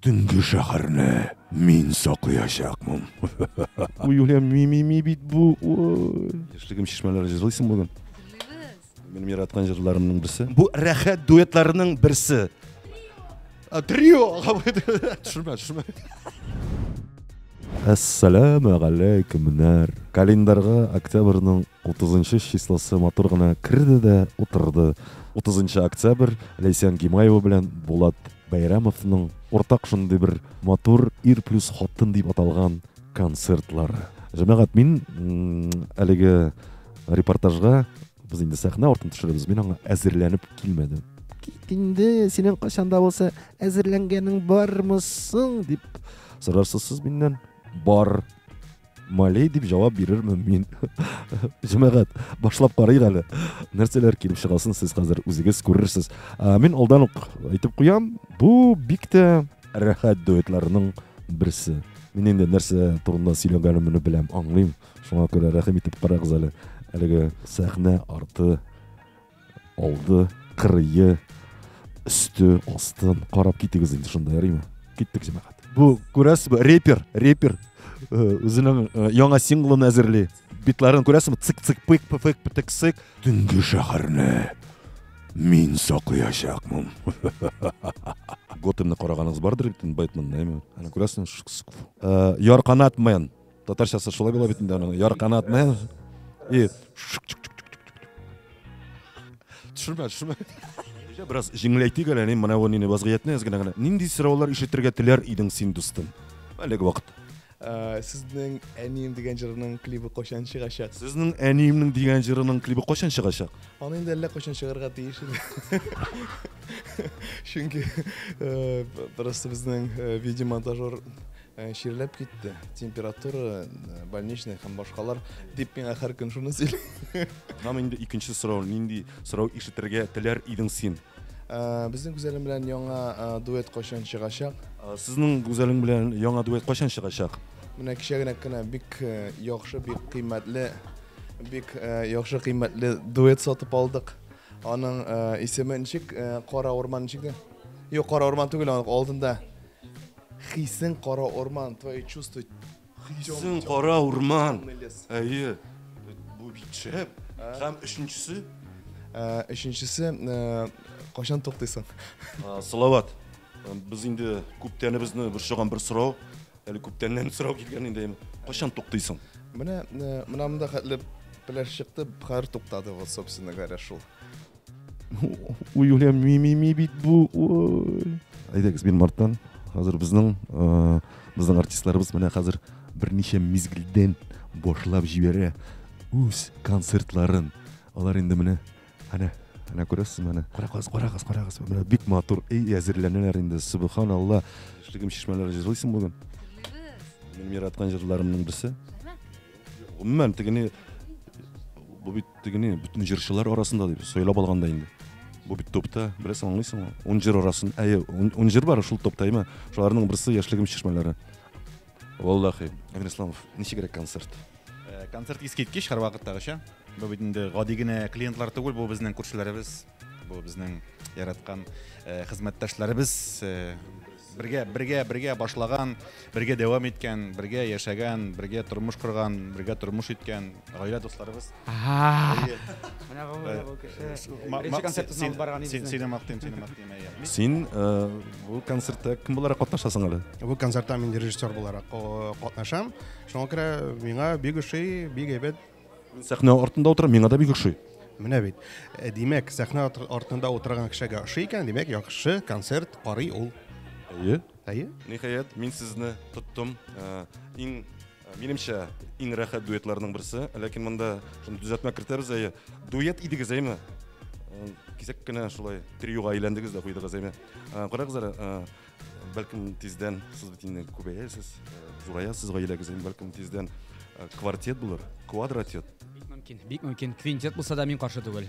Төнге шәһәрне мин саклыячакмын. Ой, Юлия, ми-ми-ми бит бу. Ой. Яшьлегем чишмәләре җырлыйсың бүген? Минем яраткан җырларымның берсе. Бу рәхәт дуэтларының берсе. Трио. Төшермә, төшермә. Әссәләмә галәйкүмнәр. Календарьга октябрьнең 30 числосы матур гына керде дә утырды. 30 октябрь Ләйсән Гимаева белән Булат Бәйрәмовның уртак шундый бер матур ир плюс хатын дип аталган концертлары. Җәмәгать, мин әлеге репортажга без инде сәхнә артын төшерәбез, мин аңа әзерләнеп килмәдем. Кит инде, синең кайчан да булса әзерләнгәнең бармы соң дип сорарсыз сез миннән. Бар. Малей дип җавап бирермен мин. Җәмәгать, башлап карыйк әле. Нәрсәләр килеп чыгасын сез хәзер үзегез күрерсез. Мин алдан ук әйтеп куям, бу бик тә рәхәт дуэтларның берсе. Мин инде нәрсә турында сөйләгәнемне беләм, аңлыйм. Шуңа күрә рәхим итеп карагыз әле. Әлеге сәхнә арты алды, кырые, өсте, астын карап китегез инде шунда, ярыймы? Киттек, җәмәгать. Бу, күрәсезме, репер, репер үзенең яңа синглын әзерли. Битларын күрәсезме? Цик-цик, пык, пык, пык, сык. Төнге шәһәрне мин саклыячакмын. Готэмны караганыгыз бардыр бит, Бэтменны, әйме? Әнә күрәсезме? Ярканат Мэн. Татарчасы шулай була бит инде аның. Ярканат Мэн. И Төшермә, төшермә. Бераз җиңеләйтик әле, әни, менә бу нине вазгыятьне әз генә генә. Нинди сораулар ишетергә теләр идең син, дустым? Әлеге вакыт. Сезнең әнием дигән җырының клибы кайчан чыгачак? Сезнең әниемнең дигән җырының клибы кайчан чыгачак? Аны инде әллә кайчан чыгарга тиеш иде. Чөнки просто безнең видеомонтажер чирләп китте. Температура, больничный һәм башкалар дип миңа һәр көн шуны сөйли. Һәм инде икенче сорау, нинди сорау ишетергә теләр идең син? Безнең Гүзәлем белән яңа дуэт кайчан чыгачак? Сезнең Гүзәлең белән яңа дуэт кайчан чыгачак? Менә кичә генә кенә бик яхшы, бик кыйммәтле, бик яхшы кыйммәтле дуэт сатып алдык. Аның исеме ничек? Кара урман ничек дә? Юк, кара урман түгел, аның алдында. Хисең кара урман, твои чувства. Хисең кара урман. Әйе. Бу бик шәп. Һәм өченчесе? Өченчесе, кайчан туктыйсың? Салават, без инде күптәнебезне борчыган бер сорау, әле күптәннән сорау килгән инде. Кайчан туктыйсың? Менә, менә монда хәтле пеләш чыкты, хәзер туктады, вот, собственно говоря, шул. Ой, Юлия, ми-ми-ми бит бу. Ой. Әйдәгез, мин марттан. Хәзер безнең, безнең артистларыбыз менә хәзер берничә мизгелдән башлап җибәрә үз концертларын. Алар инде менә, әнә, әнә күрәсезме, әнә. Карагыз, карагыз, карагыз. Менә бик матур, эй, әзерләнәләр инде. Субханалла. Яшьлегем чишмәләре җырлыйсың бүген? Минем яраткан җырларымның берсе. Гомумән, тегене бу бит тегене бөтен җырчылар арасында дип сайлап алганда инде. Бу бит топта, беләсең, аңлыйсыңмы? Ун җыр арасын, әйе, ун җыр бар шул топта, әйме? Шуларның берсе Яшьлегем чишмәләре. Валлахи, Әмир Исламов, ничегрәк концерт? Концерт искиткеч һәрвакыттагыча. Бу бит инде гади генә клиентлар түгел, бу безнең күршеләребез, бу безнең яраткан хезмәттәшләребез. Бергә, бергә, бергә башлаган, бергә дәвам иткән, бергә яшәгән, бергә тормыш корган, бергә тормыш иткән гаилә дусларыбыз. Менә бу, менә бу кеше. Беренче концертыбызны алып барган иде. Сине мактыйм, сине мактыйм, әйе. Син бу концертта кем буларак катнашасың әле? Бу концертта мин режиссер буларак катнашам. Шуңа күрә миңа бик ошый, бик әйбәт. Мин сәхнә артында утырам, миңа да бик ошый. Менә бит. Димәк, сәхнә артында утырган кешегә ошый икән, димәк, яхшы концерт карый ул. Әйе. Әйе. Ниһаять, мин сезне тоттым. Иң, минемчә, иң рәхәт дуэтларның берсе. Ләкин монда шуны төзәтмә кертәбез, әйе. Дуэт идегез, әйеме? Кисәк кенә шулай триога әйләндегез дә куйдыгыз, әйеме? Карагыз әле, бәлкем тиздән сез бит инде күбәясез, зураясыз гаиләгез, әйеме? Бәлкем тиздән квартет булыр, квадратет. Бик мөмкин, бик мөмкин. Квинтет булса да мин каршы түгел.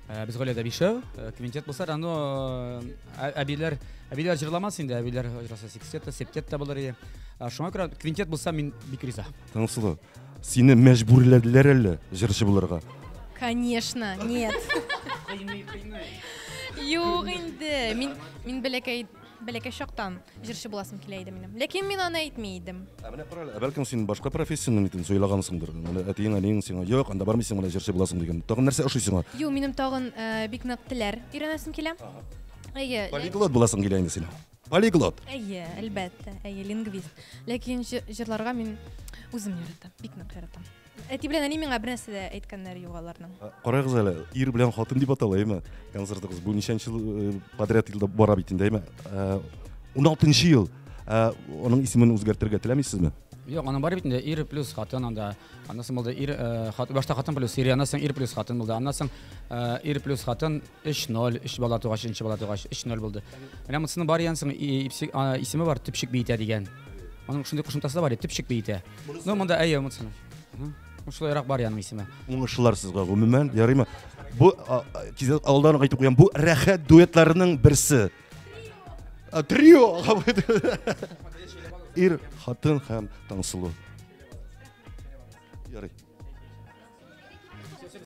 Без гаиләдә бишәү, квинтет булса да, но әбиләр, әбиләр җырламас инде, әбиләр җырласа секстет та, септет та булыр иде. Шуңа күрә квинтет булса мин бик риза. Таңсылу, сине мәҗбүрләделәр әллә җырчы булырга? Конечно, нет. Кыйный, кыйный. Юк инде, мин бәләкәй Бәләкәй чактан җырчы буласым килә иде минем. Ләкин мин аны әйтми идем. Ә менә кара әле, ә бәлкем син башка профессияне нитен сайлагансыңдыр. Менә әтиең, әниең сиңа, юк, анда бармыйсың, менә җырчы буласың дигән. Тагын нәрсә ошый сиңа? Юк, минем тагын э, бик нык телләр өйрәнәсем килә. Әйе. Полиглот буласың килә инде синең. Полиглот. Әйе, әлбәттә, әйе, лингвист. Ләкин җырларга мин үзем яратам, бик нык яратам. Әти белән әни миңа бернәрсә дә әйткәннәре юк аларның. Карагыз әле, ир белән хатын дип атала, әйме? Концертыгыз бу ничәнче ел э, подряд елда бара бит инде, әйме? 16 ел. Аның исемен үзгәртергә теләмисезме? Юк, аның бар бит инде ир плюс хатын анда. Аннан соң булды ир э, хат, башта хатын плюс ир, аннан соң ир плюс хатын булды. Аннан соң э, ир плюс хатын 3-0, 3 бала тугач, 3 бала тугач 3-0 булды. Менә монысының бар янсың исеме бар, төпчек биетә дигән. Аның шундый кушымтасы да бар, төпчек биетә. Ну, монда әйе, монысының. Шулайрак бар аның исеме. Уңышлар сезгә гомумән, ярыймы? Бу тиз алдан ук әйтеп куям, бу рәхәт дуэтларының берсе. Трио. Ир, хатын һәм Таңсылу. Ярый.